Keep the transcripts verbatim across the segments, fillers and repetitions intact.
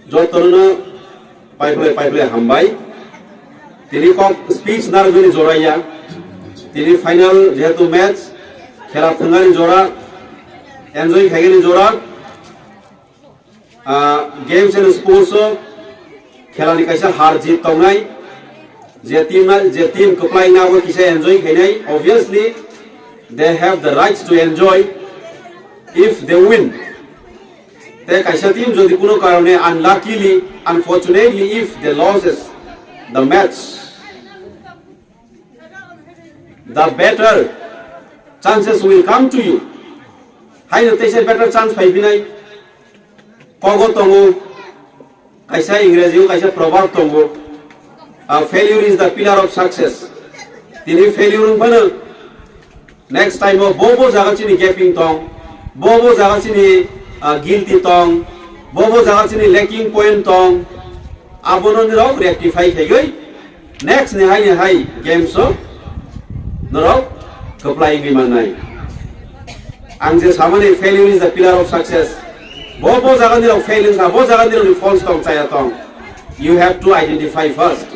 Jotono paiphre paiphre hambai. Tini kok speech narwgwini jora ya. Tini final jehetu match, khela thwngani jora, enjoy khaigani jora. Ah, games and sports o khelani kaisa har jit tongnai. Je team na, je team kwplai na bo kisa enjoy khainai. Obviously, they have the rights to enjoy if they win. Te kaisa team jodi kuno karone unluckily, unfortunately, if they loses the match, the better chances will come to you. Haino teisa better chance phai phinai. Kogo tongo, kaisa Ingreji o kaisa proverb tongo, "Ah, failure is the pillar of success." Tini failure wng phano next time o bo bo jaga chini gaping tong, bo bo jaga chini, ah, guilty tong, bo bo jaga chini lacking point tong, abono nirok rectify khaigwi next ni hai ni hai games o norok kwplai wngwi mannai. Ang je samani failure is the pillar of success. Bo bo jaga nirok fail wngkha, bo jaga nirok ni faults tong chaya tong. You have to identify first.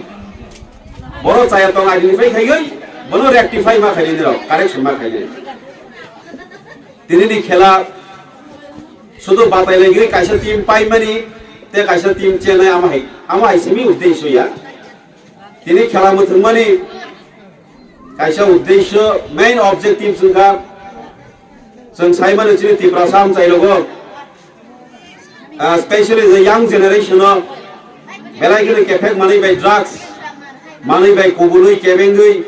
Boro chaya tong identify khaigwi, bono rectify ma khainai nirok, correction ma khainai. Tini ni khela sudu batai lagwi kaisa team paimani, te kaisa team chenai ama hai, ama hai simi uddesho ya. Tini khela muthungmani kaisa uddesho, main objective wngkha, chwng saimano chini Tiprasa amchai rogo, ah, specially the young generation o belai kheno kephek manwi bai drugs, manwi bai kubului kebengwi,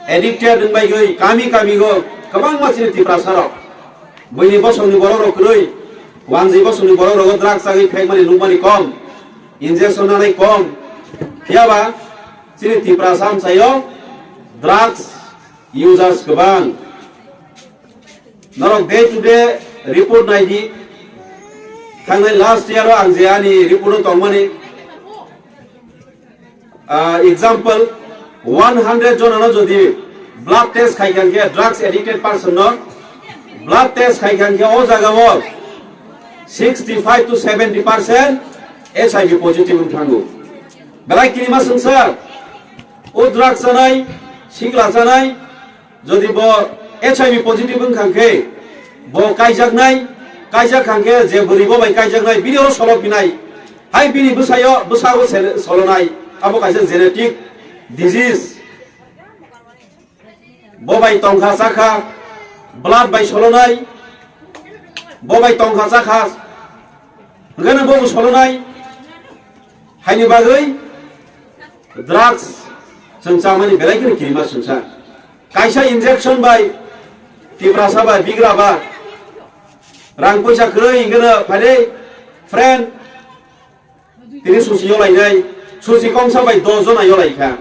addicted wngbaigwi kami kami go kwbangma chini Tiprasa rok. Buini bosongni borok rok kwrwi, wanjwi bosongni borok rogo drugs chagwi phekmani nukmani kom, injection nanai kom. Phiyaba chini Tiprasa amchaio drugs users kwbang. Norok day to day report naidi. Thangnai last year o ang je ani report o tongmani, ah, example, one hundred jonano jodi blood test khai kha khe, drugs addicted person no blood test khai kha khe, o jaga o sixty five to seventy percent H I V positive wng thango. Belai kirima swngsa, o drugs chanai, sikla chanai, jodi bo H I V positive wng kha khe, bo kaijaknai, kaijak kha khe je bwrwi bo bai kaijaknai, bini oro solo phinai, hai bini bwsayo, bwsago se-, solonai, abo kaisa genetic disease. Bo bai tongkha chakha, blood bai solonai, bo bai tongkha chakha, hwnkhe no bobo solonai, haini bagwi drugs chwng chamani belai kheno kirima swngsa. Kaisa injection bai Tiprasa bai bigra ba rang poisa kwrwi hwnkhe no phaide friend, tini susi yolainai, susi kongsa bai dos jona yolai kha.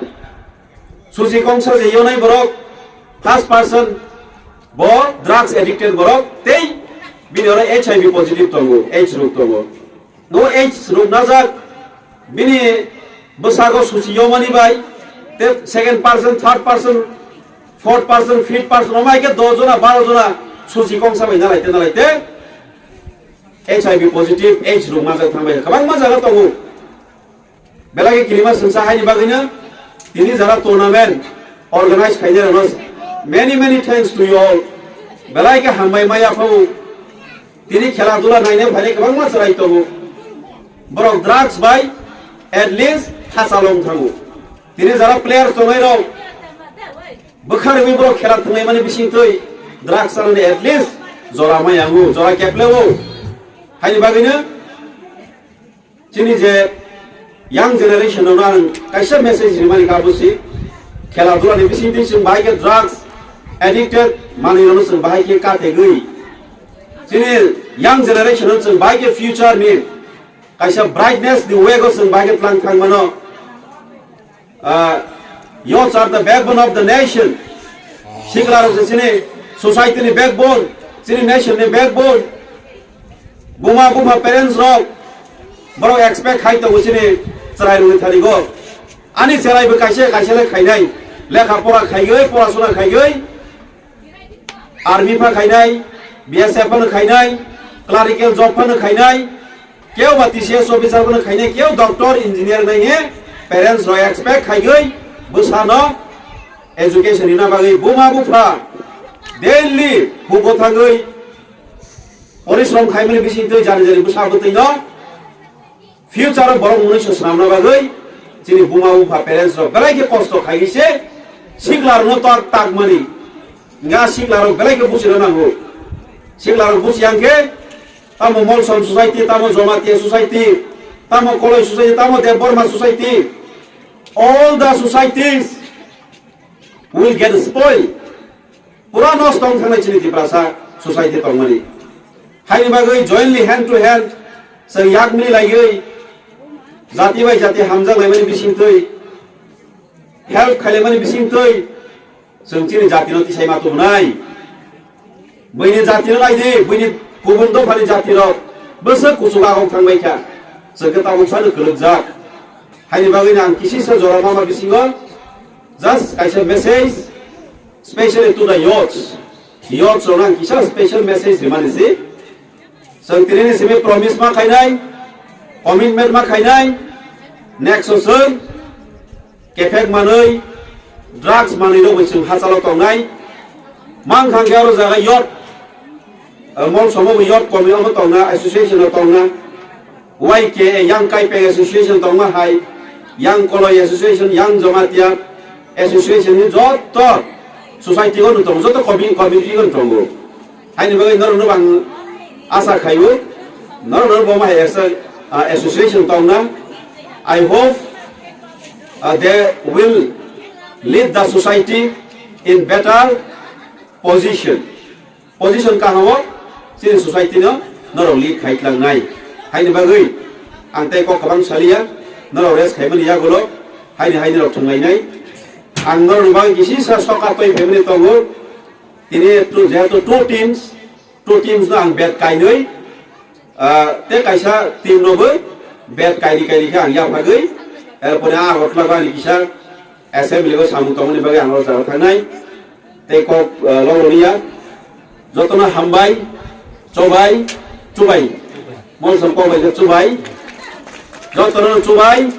Susi kongsa je yonai borok, first person bo drugs addicted borok, tei bini oro H I V positive tongo, AIDS rok tongo. No AIDS rok najak, bini bwsago susi yomani bai, te second person, third person, fourth person, fifth person, omo hai khe dos jona, baro jona susi kongsa bai nalaite, nalaite H I V positive, AIDS rok majak thangbai, kwbangma jaga tongo. Belai khe kirima swngsa haini bagwino tini jara tournament organize khainai rokno many, many thanks to you all. Belai khe hambai maya phau. Tini khela dula naina phainai kwbangma chwrai tongo. Borok drugs bai at least hachalong thango. Tini jara players tongnai rok bwkha rwui borok khela thwngnaimani bisingtwi drugs chanani at least jora maya wngo, jora kepleo. Haini bagwino chini je young generation no ang kaisa message rimani kha busi, khela dula ni bising twi chwng bahai khe drugs addicted manwi rokno chwng bahai khe kathegwi chini young generation no chwng bahai khe future ni kaisa brightness ni way go chwng bahai khe tlang thang mano. Ah, youths are the backbone of the nation. Sikla rok se chini society ni backbone, chini nation ni backbone. Buma buma parents rok, borok expect khai tongo chini chwrai rokni thani go. Ani chwrai bo kaisa kaisa le khainai, lekha pora khaigwi, pora sona khaigwi, army pha khainai, B S F phano khainai, clerical job phano khainai. Keu ba T C S officer bono khainai, keu doctor, engineer nai he parents rok expect khaigwi bwsano education rina bagwi buma bupha daily hugo thangwi porishrom khaimani bisingtwi jani jani bwsa bwtwino future o borok mwnwi se swnamna bagwi chini buma bupha parents rok belai khe kosto khaiwi se sikla rokno tak tak mani. Nga sikla rok belai khe buchina nango. Sikla rok buchiya hwnkhe tamo Molsom society, tamo Jamatia society, tamo Koloi society, tamo Debbarma society, all the societies will get spoiled. Pura nosto wng thangnai chini Tiprasa society tongmani. Haini bagwi jointly hand to hand chwng yak mili laiwi jati bai jati hamjak laimani bisingtwi, help khailaimani bisingtwi chwng chini jatino tisai ma tubunai. Buini jatino naidi, buini kubun dophani jatirok bwswk kuchuk agok thangbaikha. Chwng khe tabuk sano kwlwkjak. Haini bagwino ang kisisa jora mama bisingo just kaisa message, specially to the youths. Youths rokno ang kisa special message rimani si. Chwng tinini simi promise ma khainai, commitment ma khainai, next o chwng kephek manwi, drugs manwi rok bai chwng hachalo tongnai. Mang khang khe aro jaga youth, eh, Molsom o bo youth committee omo tongna, association o tongna. Y K A, Young Kaipeng Association tongma hai, Young Koloi Association, Young Jamatia Association ni joto society o tongo, joto community, community o tongo. Haini bagwi norokno ang asa khaio, norokno bo hai asa, ah, association tongna. I hope, ah, they will lead the society in better position. Position kahamo chini society no norok lead khai tlangnai. Haini bagwi ang tei kok kwbang saliya, norok rest khaimani yagulo haini haini rok thwnglainai. Ang norokni bagwi kisisa soka twi phaimani tongo. Tini two, jehetu two teams, two teams no ang bet kainwi, ah, tei kaisa team no bo bet kaini kaini khe ang yaphagwi, erpore Agartala bani kisa assembly o samung tongmani bagwi ang o jaga thangnai. Tei kok, ah, loloriya, jotono hambai, chobai, chubai. Molsom kok bai khe chubai, jotono chubai.